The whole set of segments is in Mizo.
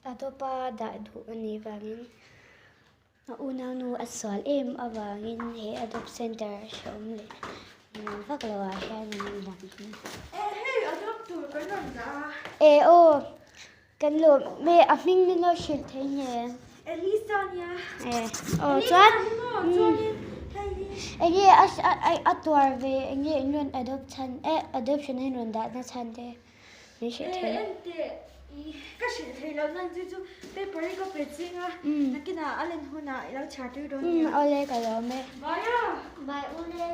A tawpa dah duh a nih vangin a unaunu a sual em avangin he adopt center hrehawm leh nuam vak lo ah hian an indah thung. E hei adopt tur kan rawn dah a. E aw kan lawm e a hming min lo hrilh thei nge. Elisa nia. E aw chuan Elisa hi maw chuanin hei hi. Enge a tuar ve enge in rawn adopt chhan e adoption a in rawn dahna chhan te. Min hrilh thei lo. Enteh, ka hrilh thei lo nan chu chu paper hi ka pe ching a, nakinah a len hunah i lo chhiar tui dawn nia. Awle ka lawm e. Bye a! Bye ule.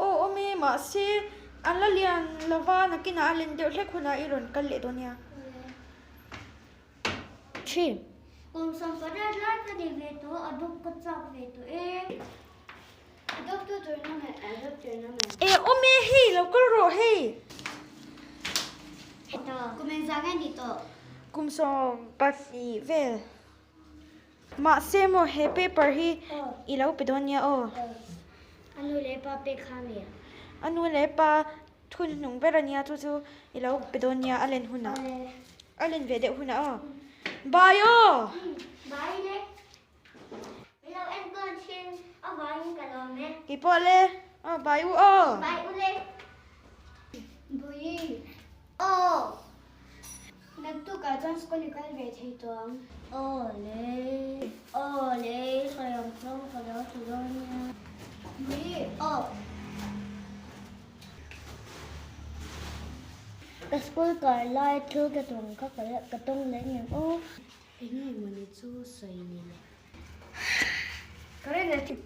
Aw awm e, mahse a la lian lova nakinah a len deuh hlek hunah i rawn kal leh dawn nia. Thin. Kum sawmpariat lai ka ni ve tawh, a dawp ka chak ve tawh e. A dawp tu tur na mai, a dawp tur na mai. E awm e, hei lo kal rawh hei. Kum engzah nge ni tawh? Kum 12 vel. Mahse maw he paper hi i lo pe dawn nia aw. A nu leh pa pek kha nia. A nu leh pa thun hnung ber a nia chu chu i lo pe dawn nia a len hunah. A len ve deuh hunah aw. Bye aw. Bye le. I lo enkawl thin avangin ka lawm e. Kei pawh le. Aw bye u aw. Bye u le. Bui. Aw. Naktukah chuan school i kal ve thei tawh ang. Aw le. Aw le, sawi ang chuan ka lo ti dawn nia. Bui. Aw. Ka school kar lai thil ka tum kha ka tawng leh ngem aw. Enge mawni chu sawi ni le. Ka rin a ti.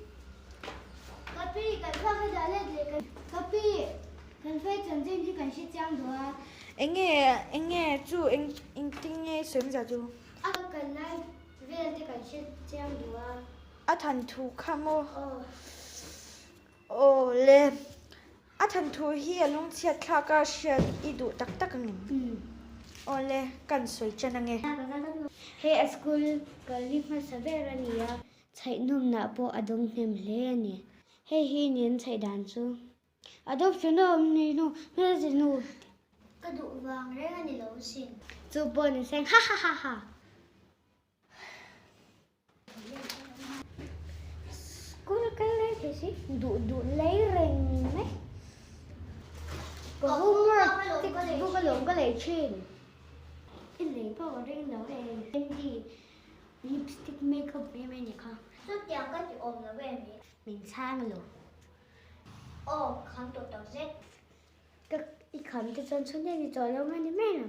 Ka pi, kan thluak hi dah let leh ka pi, kan fei chanchin hi kan hre chiang duh a. Enge, enge chu eng engtin nge sawi hmasa chu? A kan lai vel te kan hre chiang duh a. A than thu kha maw? Aw. Aw le. A than thu hi a lungchhiat thlak a hriat i duh tak tak ang em? Aw le, kan sawi ṭan ang e. Hei a school kal ni hmasa ber a ni a, chhaihnawmnah pawh a dawng hnem hle a ni. Hei hi nen chhaih dan chu a dawp chu nawm ni nu hmelchhe nu. Ka duh vang reng a ni lo sin. Chu pawh ni seng ha ha ha ha. School kal lai thei si duh duh lei reng mai. Ka homework textbook alawm ka lei thin. I lei pawh ka ring lo e. Candy lipstick makeup mai mai ni kha. Chutiang ka ti awm lo em ni? Min chhang lo. Aw kham tawh tak zet. Ka i kham te chuan chhun em ni tawh lo mai ni mai lo.